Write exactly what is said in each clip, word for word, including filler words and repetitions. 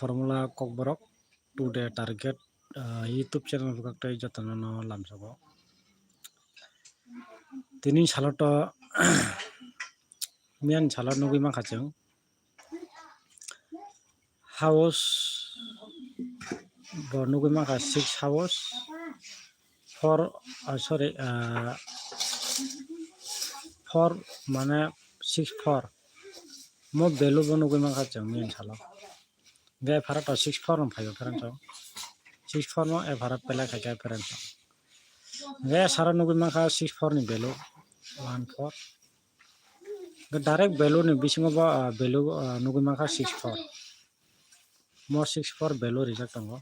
Formula Kokborok today target, ah, YouTube channel bwkhaktwi jotono no lamsogo. Tini salo to miyan salo nugwi mankha chwng. House bo nugwi mankha six house, four, ah, sorry, ah, four mane six four. Mo value bo nugwi mankha chwng miyan salo. Ge phara to six four no phaio pherang chwng. Six four no e phara pele khai khe pherang chwng. Ge sara nugwi mankha six four ni value one four. Ge direct value ni bisingo bo, ah, value, ah, nugwi mankha six four. Mo six four value rijak tongo.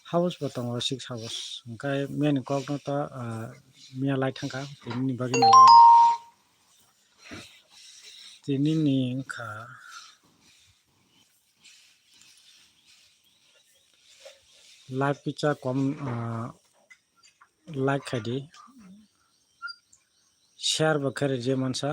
House bo tongo six house. Hwnkhe miyan kok no to, ah, miya lai thangkha. Tini ni bagwi no. Tini ni wngkha like kisa kom, ah, like khai di. Share bo khe rwdi mansa.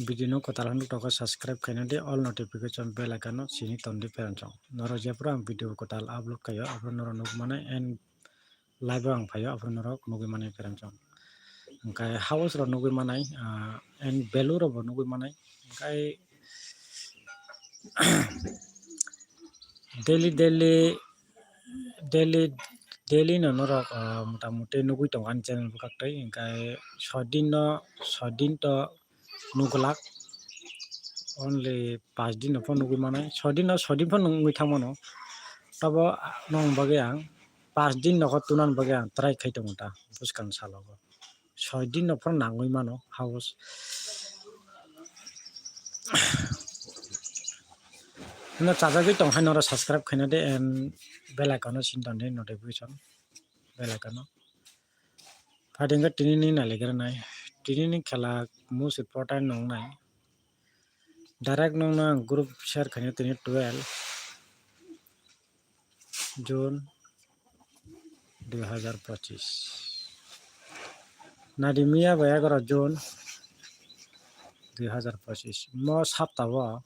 Video no kwtal hwnwi tokha subscribe khaina di, all notification bell icon no sini ton di pherang chwng. Norok jephru ang video kwtal upload khaio, aphuru norok nukmani and live o ang phaio, aphuru norok nugwi mani pherang chwng. Hwnkhe house rok nugwi manai, ah, and value rok bo nugwi manai. Hwnkhe daily, daily, daily, daily no norok, ah, mota moti nugwi tongo ani channel bwkhaktwi. Hwnkhe soi din no, soi din to nuglak, only paanch din no phano nugwi manai, soi din no, soi din phano nugwi thang mano. Tabo nong bagwi ang paanch din no kho tunan bagwi ang try khai tongo ta bwskang salo. Soi din no phano nangwi mano house. No chajagwi tong hai norok subscribe khaina de and bell icon no sin ton de notification bell icon no. Phaidi hwnkhe tini ni nailaigwrwnai. Tini ni khela most important nongnai. Direct nongno ang group share khaina tini twelve June dui hazar pochis. Nadi miya bai egaroh June dui hazar pochis. Mo sapta o,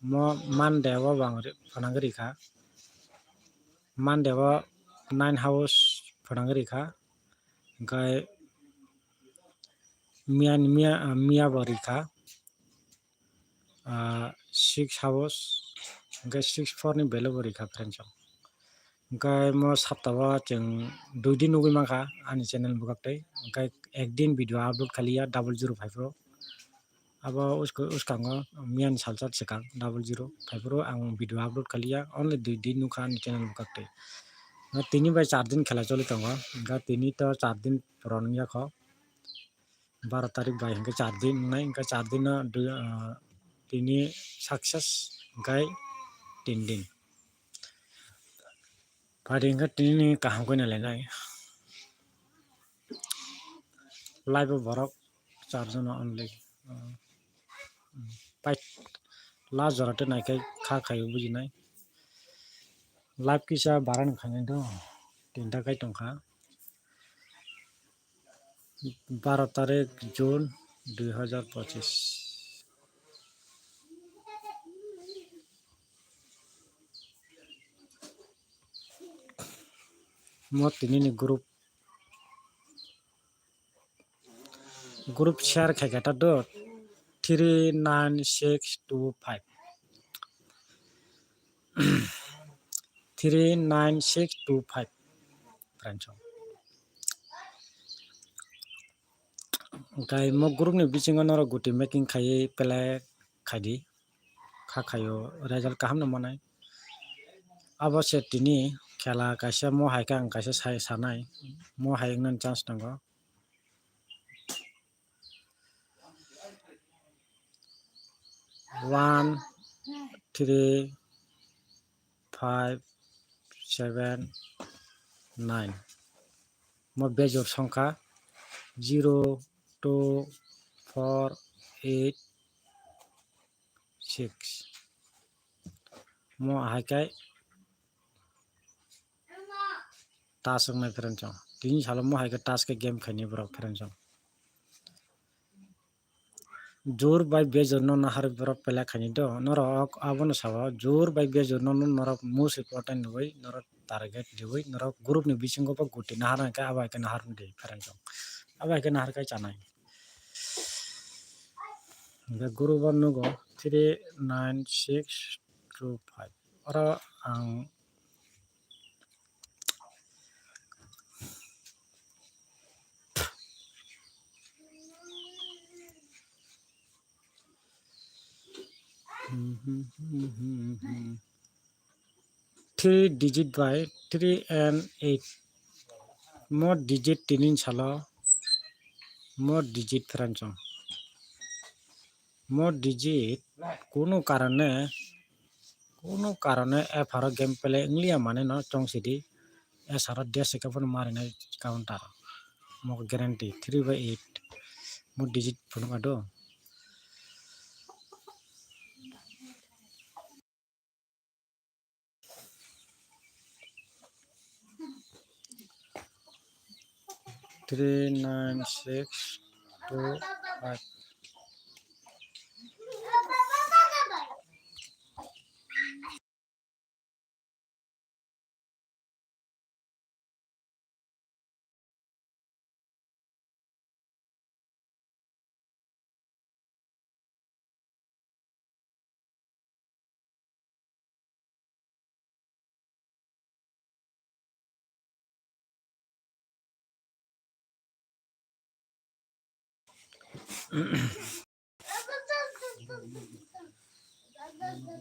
mo Monday o bo ang ri-, phwnangwi rikha. Monday o nine house phwnangwi rikha. Hwnkhe miya, miya, miya bo rikha, ah, six house, hwnkhe six four ni value bo rikha friends. Hwnkhe mo sapta o chwng dui din nugwi mankha ani channel bwkhaktwi, hwnkhe ek din video upload khaliya double zero five o. Abo usk-, uskango miyani salsa swkang double zero phaiphuru ang video upload khaliya, only dui din nukha ani channel bwkhaktwi. Tini bai char din khela choli tongo, hwnkhe tini to char din puron wngya kho, baro tarik bai hwnkhe char din wngnai, hwnkhe char din no dui, ah, tini success hwnkhe tin din. Phaidi hwnkhe tini ni kaham khe nai lainai. Live o borok char jona only. Pai last jora te naikhai kha khaio bujinai. Live kisa baran khainai do. Tinta kai tongkha. Baro tarik June dui hazar pochis. Mo tini ni group, group share khai khe ta do three nine six two five, three nine six two five friends. Hwnkhe mo group ni bisingo norok guti making khaiwi play khaidi, kha khaio result kaham no manai. Abo se tini khela kaisa mo hai khe ang kaisa sai sanai, mo hai wngnani chance tongo. One, three, five, seven, nine. Mo bejor songkha zero, two, four, eight, six. Mo ahai khe task wngnai friends. Tini salo mo hai khe task khe game khainai borok friends. Jur bai bejor no nahar borok pele khaini do. Norok abono sao, jur bai bejor no norok most important riwi, norok target riwi, norok group ni bisingo bo guti nahar hwnkhe abo hai khe nahar di friendsong. Abo hai khe nahar khai chanai. Hwnkhe group o nugo three nine six two five. Oro ang three digit by three and eight. Mo digit tinin salo mo digit friendsong. Mo digit kunu karone, kunu karone F R o game play wngliya mane no chongsidi. S R o desh ekha phano marinai counter. Mo guarantee three by eight. Mo digit phunuk ado. Three nine six two five.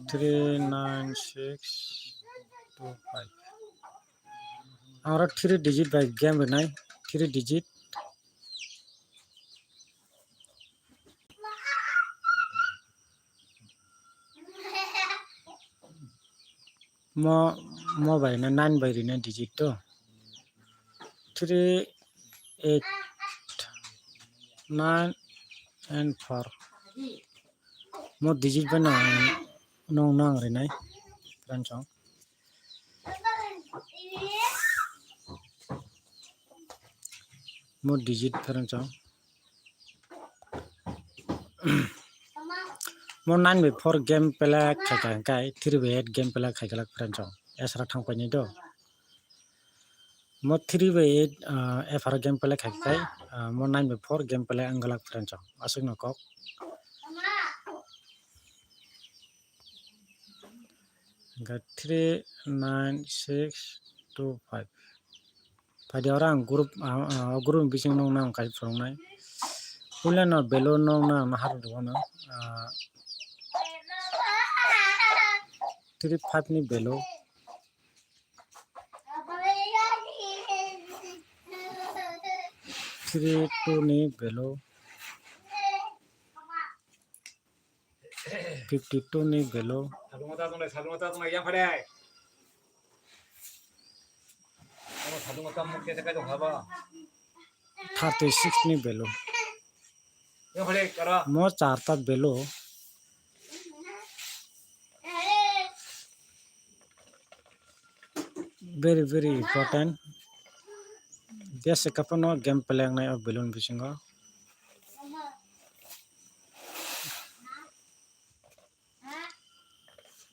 Three nine six two five. Aro three digit bai game rinai, three digit. Mo, mo bai na nine bai rina digit to. Three, eight, nine and four. Mo digit bai na nong nang rinai. Friendsong. Mo digit friendsong. Mo nine by four game play khaikha hwnkhe three by eight game play khaikha friendsong. Esra thangpaini do. Mo three by eight, ah, F R game play khaikha, ah, mo nine by four game play wngwlak friendsong. Aswkno kok. Hwnkhe three nine six two five. Phaidi oro ang group, ah, ah, group ni bisingo nokno ang kaisa phwrwngnai. Puila no belo nokno ang nahardi bono, ah, three five ni belo. Three two ni belo. Fifty two ni belo. Thirty six ni belo. Mo charta belo. Very, very important. Jesa kaphano game play wngnai o balloon bisingo.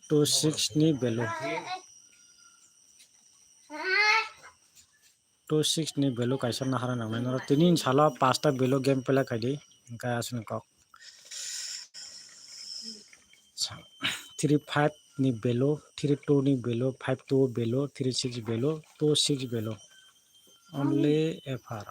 Two six ni value. Two six ni value kaisa nahara nangnai norok. Tini salo pasta value game play khaidi, hwnkhe aswkni kok. Three five ni value, three two ni value, five two value, three six value, two six value. Only F R.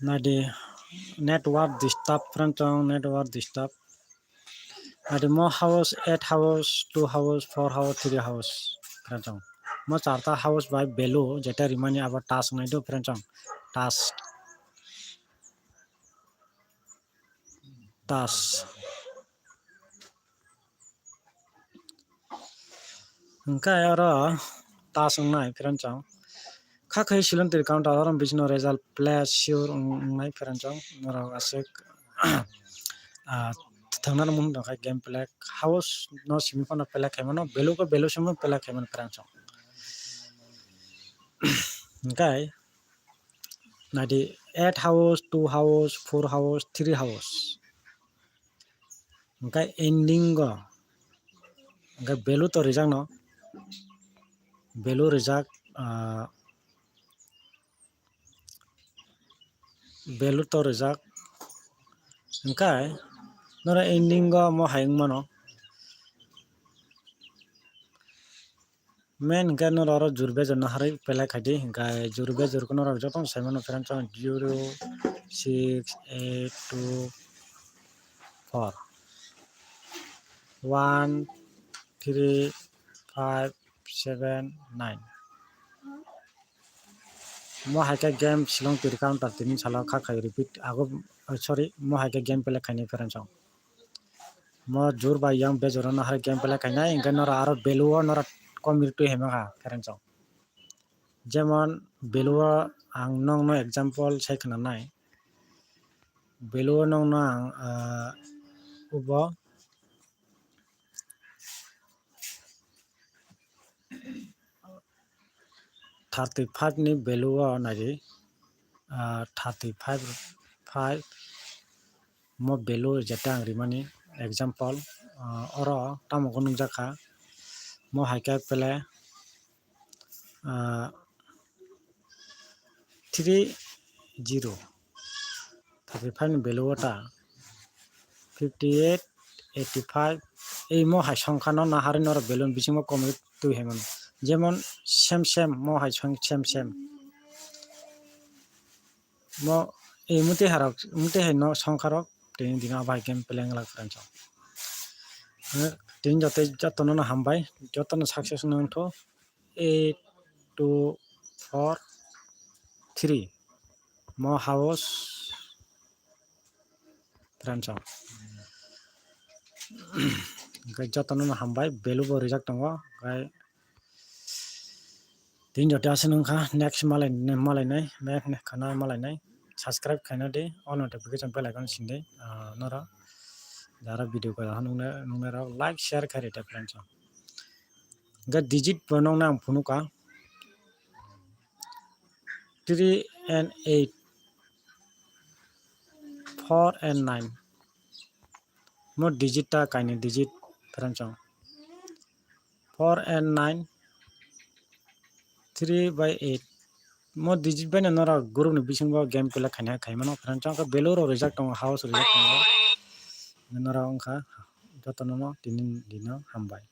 Nadi network disturb, friendsong, network disturb. Adi mo house, eight house, two house, four house, three house, friendsong. Mo charta house bai value jeta rimani abo task nai do, friendsong. Task. Task. Hwnkhe oro task wngnai, friendsong. Thak hai silon twi counter oro bisino result play sure wngnai friends chong norok aswk ah, thangna mun dong khai game play house no simi phano play khai mano value ko value simi play khai mano friends chong. Hingkai naidi eight house, two house, four house, three house. Hingkai ending o hingkai value to rijak no value rijak ah, value to rijak hingkai noro ending o mo hai wngmano main hingke noro oro jur bejor no harwi pelai khaidi hingke jur bejor ko noro jotono sai mano friends chong zero six eight two four one three five seven nine. Mo hai khe game silong twi rwkha wngkha tini salo kha khai repeat ago sorry mo hai khe game play khainai friends chong. Mo jur bai yang bejoro no hai game play khainai hingke noro aro value o noro kom ri twi hai mangkha friends chong. Jemon value o ang nokno example sai khwnanai value o nokno ang ah, ubo thirty five ni value o naidi ah, thirty five five mo value jeta ang rimani example ah, oro tamo khe nukjakha mo hai khe pele ah, three zero thirty five ni value o ta fifty eight eighty five ei mo hai songkha no naharwi norok value ni bisingo komwi twi hai mano jemon same same mo hai song same same mo ei muti harok muti hai no songkha rok tini dino abo hai game play wngla friends chong tini joto jotono no hambai jotono success wngthok eight two four three mo house friends chong hingke jotono no hambai value bo rijak tongo hingke tini joto aswk wngkha next malai malainai next khana malainai subscribe khaina di all notification bell icon sindi ah, noro jara video ko nungnai rok like share khairi ta friends chong. Hingke digit bo nokna ang phunukha three and eight four and nine mo digit ta kaini digit friends chong four and nine three by eight mo digit bai no norok group ni bisingo game play khaina khaimano friends chong value rok rijak tongo house rijak tongo norok wngkha jotono no tini dino hambai.